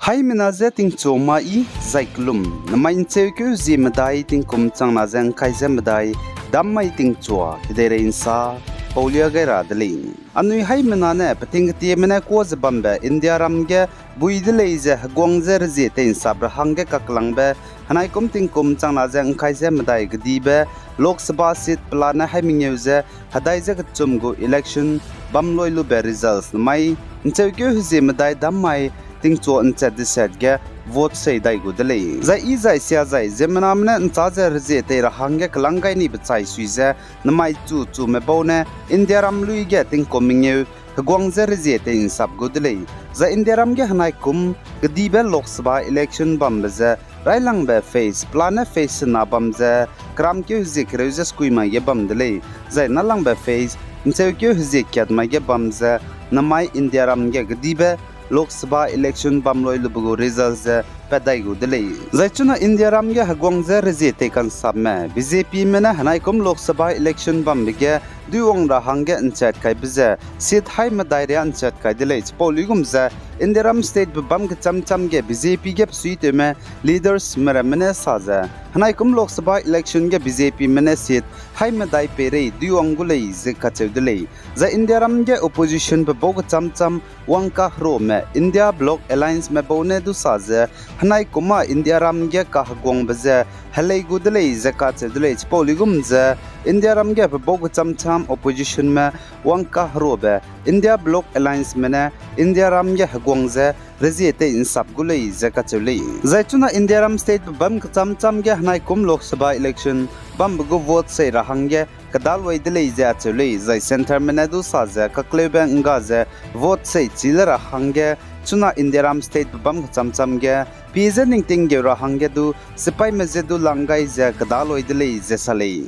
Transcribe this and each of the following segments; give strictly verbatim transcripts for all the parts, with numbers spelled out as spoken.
Haimena je tingchua ma i, zai kelum, namai ’ncheukeu hezie medai tingkum changna ze ’ngkai ze medai, dam mai tingchua, kedeirei ’nsa, paulia gai ra de lei. Anui haimena ne peting ketieme ne kuâ ze bambe Indiaram ge bui de lei ze heguang je rezie tei'nsap ra hangge kaklangbe, henaikum tingkum changna ze ’ngkai ze medai kedibe Lok Sabha seat pelane haimengeu ze hedai ze kechum gu election bam loi lube results namai ’ncheukeu hezie medai dam mai tingchua ’nchat deset ge vote sei dai gu de lei. Zai i zai sia zai ziemmename ne ’nchâ ze rezie tei ra hangge kelang gai nibe chai sui ze namai chu chume bau ne Indiaram lui ge tingkum mengeu heguang je rezie tei'nsap gu de lei. Zai Indiaram ge henaikum kedibe Lok Sabha election bambe ze railangbe phase pelane phase sena bam ze keramkeu hezie kereu ze sekui mai ge bam de lei. Zai nâlangbe phase ’ncheukeu hezie kat mai ge bam ze namai Indiaram ge kedibe Lok Sabha election bam loi lube gu result ze pat dai gu de lei. Zai chuna Indiaram ge heguang je rezie tei ka'nsapme BJPme ne henaikum Lok Sabha election bambe ge duiwang ra hangge ’nchat kaibe ze seat haimedai ria ’nchat kai de lei. Chipau luigum ze Indiaram statebe bam kechâm châm ge BJP ge besuitewme leadersme ramme ne sa ze henaikum Lok Sabha election ge BJPme ne seat haimedai peirei duiwang gu lei ze kacheu de lei. Zai Indiaram ge oppositionbe bau kechâm châm wangkaherume India Bloc Allianceme bau ne du sa ze henaikum â Indiaram ge kaheguangbe ze helei gu de lei ze kacheu de lei. Chipau luigum ze Indiaram ge pe bau kechâm châm oppositionme wangkaherube India Bloc Allianceme ne Indiaram ge heguang ze rezie tei'nsap gu lei ze kacheu lei. Zai chuna Indiaram statebe bam kechâm châm ge henaikum Lok Sabha election bambe gu vote sei ra hangge kedaloi de lei ze acheu lei. Zai centreme ne du sa ze kakleube ’ngga ze vote sei chi le ra hangge chuna Indiaram statebe bam kechâm châm ge pie je ning tinggeu ra hangge du sipaime je du lang gai ze kedaloi de lei ze sa lei.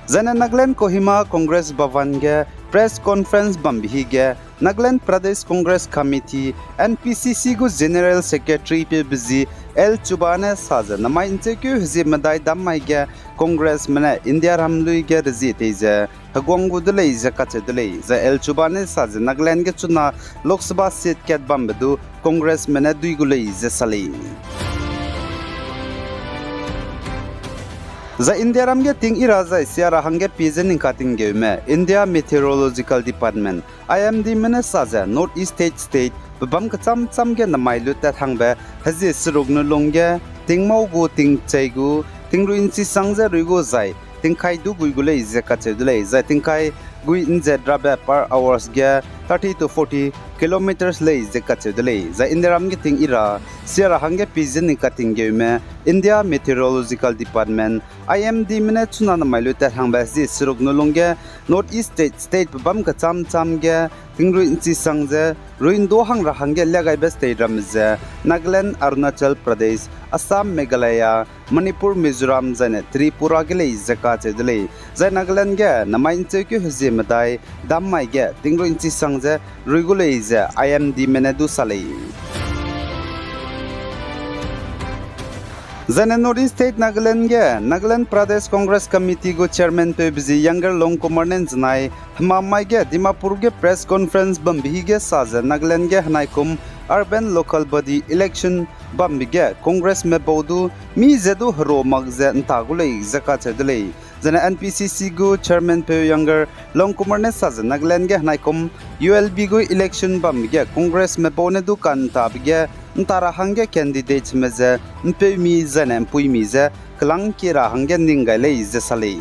Zaine Nagaland Kohima Congress Bhavan ge press conference bambe hige Nagaland Pradesh Congress Committee, N P C C gu General Secretary peube zi L Chuba ne sa ze namai ’ncheukeu hezie medai dam mai ge Congressme ne Indiaram lui ge rezie tei ze heguang gu de lei ze kacheu de lei. Zai L Chuba ne sa ze Nagaland ge chuna Lok Sabha seat kat bambe du Congressme ne dui gu lei ze sa lei. Zai Indiaram ge ting i ra zai sia ra hangge pie je ning katinggeume India Meteorological Department, I M Dme ne sa ze North East state statebe bam kechâm châm ge namai lutat hangbe hezie seruk nu lung ge tingmau gu, tingchei gu, tingrui ’nchi sang ze rui gu zai tingkai du gui gu lei ze kacheu de lei. Zai tingkai gui ’nzet rabe per hours ge thirty to forty kilometers lei ze kacheu de lei. Zai Indiaram ge ting i ra sia ra hangge pie je ning katinggeume India Meteorological Department, I M Dme ne chuna namai lutat hangbe hezie seruk nu lung ge North East state statebe bam kechâm châm ge tingrui ’nchi sang ze rui ’ndu hang ra hangge liagaibe state ramme ze Nagaland, Arunachal Pradesh, Assam, Meghalaya, Manipur, Mizoram zaine Tripura ge lei ze kacheu de lei. Zai Nagaland ge namai ’ncheukeu hezie medai dam mai ge tingrui ’nchi sang ze rui gu lei ze I M Dme ne du sa lei. Zaine North East state Nagaland ge Nagaland Pradesh Congress Committee gu chairman peube zi Younger Longkumar ne ’nzenai hemamai ge Dimapur ge press conference bambe hige sa ze Nagaland ge henaikum urban local body election bambe ge Congressme bau du mi ze du hero mak ze ’nta gu lei ze kacheu de lei. Zaine N P C C gu chairman peu Younger Longkumar ne sa ze Nagaland ge henaikum U L B gu election bambe ge Congressme bau ne du ka'ntabe ge ’nta ra hangge candidatesme ze ’mpeumi zaine ’mpuimi ze kelangkie ra hangge ning gai lei ze sa lei.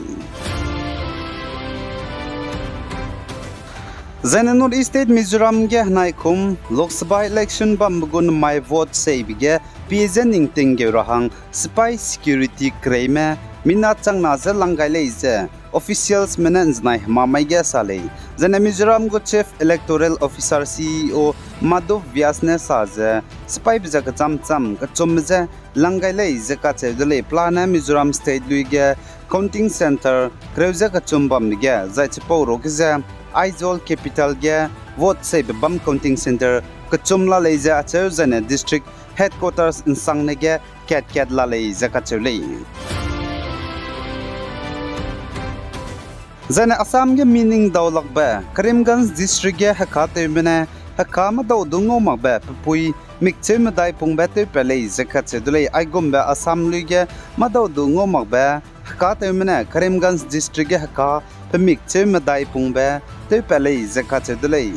Zaine North East state Mizoram ge henaikum Lok Sabha election bambe gu namai vote seibe ge pie je ning tinggeu ra hang sipai security kereime mina changna je lang gai lei ze officialsme ne ’nzenai hemamai ge sa lei. Zaine Mizoram gu Chief Electoral Officer, C E O Madhav Vyas ne sa ze sipaibe ze kechâm châm kechumme je lang gai lei ze kacheu de lei. Pelane Mizoram state lui ge counting centre kereu ze kechum bambe ge zai chipau ruage ze Aizawl capital ge vote seibe bam counting centre kechum la lei ze acheu zaine district headquarters ’nsangne ge kat kat la lei ze kacheu lei. Zaine Assam ge mi ning daulakbe Karimganj district ge hekatewme ne heka mâdau du ngau makbe pepui mikcheu medai pungbe tewpat lei ze kacheu de lei. Aigumbe Assam lui ge mâdau du ngau makbe hekatewme ne Karimganj District ge heka pe mikcheu medai pungbe tewpat lei ze kacheu de lei.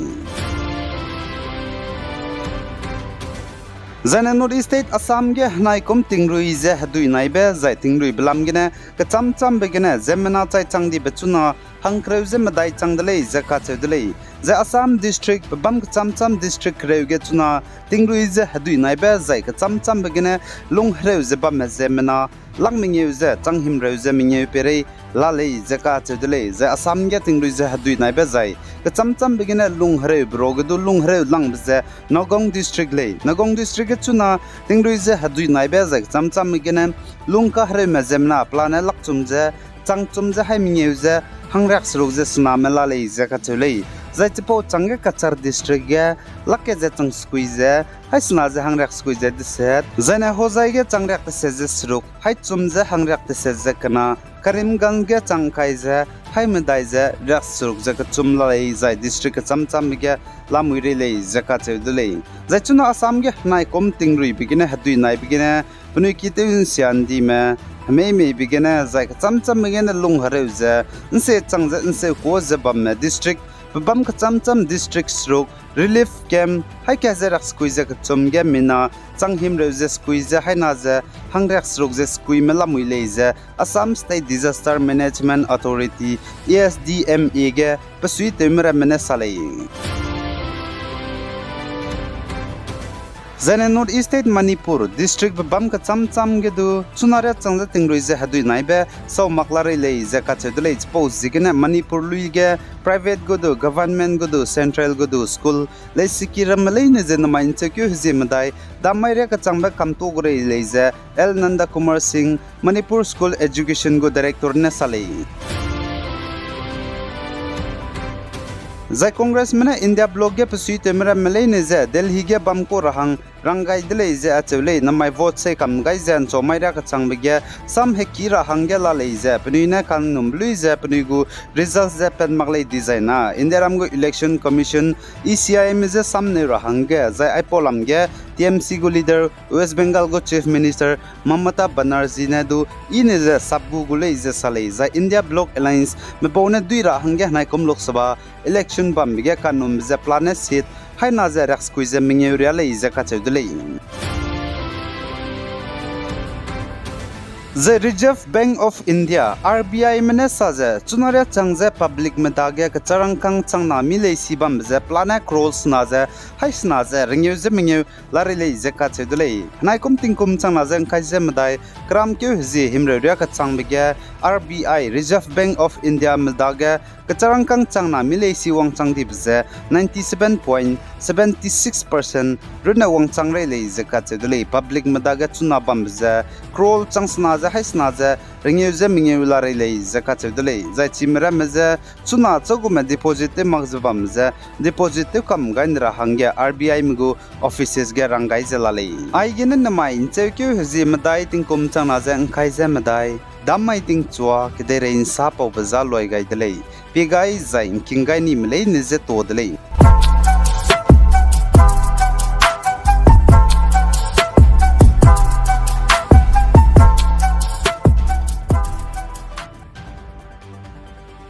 Zaine North East State Assam ge henaikum tingrui ze hedui naibe zai tingruibe lam gene kechâm châmbe gene ziemmena chai chang dibe chuna hangkereu ze medai chang de lei ze kacheu de lei. Zai Assam district pebâm kechâm châm district kereu ge chuna tingrui ze hedui naibe zai kechâm châmbe gene lung hereu ze bamme ziemmena lak mengeu ze chang himreu ze mengeu peirei la lei ze kacheu de lei. Zai Assam ge tingrui ze hedui naibe zai kechâm châmbe gene lung hereube ra ge du lung hereu langbe ze Nagaon District lei. Nagaon District ge chuna tingrui ze hedui naibe zai kechâm châmbe gene lung kahereume ziemmena pelane lakchum ze changchum ze hai mengeu ze hangriakseruk ze sename la lei ze kacheu lei. Zai chipau chângge Cachar District ge lak ke ze changsekui ze hai sena ze hangriaksekui ze deset, zaine Hojai ge changriak deset ze seruk, hai chum ze hangriak deset ze kena, Karimganj ge chang kai ze hai medai ze riakseruk ze kechum la lei zai district kechâm châmbe ge lamui rei lei ze kacheu de lei. Zai chuna Assam ge henaikum tingruibe gene hedui naibe gene penui ki tew nsia ndime, hemeimeibe gene zai kechâm châmbe gene lung hereu ze nse chang ze nseu kuâ ze bamme district pebâm kechâm châm district seruk, relief camp hai ka ze riaksekui ze kechum ge mina chang himreu ze sekui ze haina ze hangriakseruk ze sekuime lamui lei ze Assam State Disaster Management Authority, A S D M A ge besuitewme ramme ne sa lei. Zaine North East State Manipur district pebâm kechâm châm ge du chuna riâ chang ze tingrui ze hedui naibe sau mak la rei lei ze kacheu de lei. Chipau ziegene Manipur lui ge private gu du, government gu du, central gu du school leisiki ramme leine ze namai ncheukeu hezie medai dam mai riâ kechangbe kamtuâ gu rei lei ze L Nanda Kumar Singh, Manipur School Education gu director ne sa lei. Zai Congressme ne India bloc ge besuitewme ramme leine ze Delhi ge bam kau ra hang rang gai de lei ze acheu lei. Namai vote sei kam gai ze nchau mai riâ kechangbe ge sam heki ra hangge la lei ze penui ne kanumbe lui ze penui gu result ze pat mak lei dizai na Indiaram gu Election Commission, E C Ime je samneu ra hangge zai aipau lam ge T M C gu leader, West Bengal gu Chief Minister Mamata Banerjee ne du ine ze sapgu gu lei ze sa lei. Zai India bloc allianceme bau ne dui ra hangge henaikum Lok Sabha election bambe ge kanumbe ze pelane seat haina ze riaksekui ze mengeu riâ lei ze kacheu de lei. Zai Reserve Bank of India, R B Ime ne sa ze chuna riâ chang ze publicme dage kecharangkâng changna mi leisi bambe ze pelane crore sena ze hai sena ze rengeu ze mengeu la rei lei ze kacheu de lei. Henaikum tingkum changna ze ngkai ze medai keramkeu hezie himreu riâ kechangbe ge R B I, Reserve Bank of Indiame dage kecharangkâng changna mi leisi wangchang dibe ze ninety seven point seven six percent runne wangchang rei lei ze kacheu de lei. Publicme dage chuna bambe ze crore chang sena ze hai sena ze rengeu ze mengeu la rei lei ze kacheu de lei. Zai chime ramme ze chuna châugume deposit tew mak ze bam ze deposit tew kam gai ne ra hangge R B Ime gu offices ge rang gai ze la lei. Aigene namai ncheukeu hezie medai tingkum changna ze ngkai ze medai dam mai tingchua kedeirei nsa paube za luai gai de lei. Pie gai zai ngking gai nime leine je ta de lei.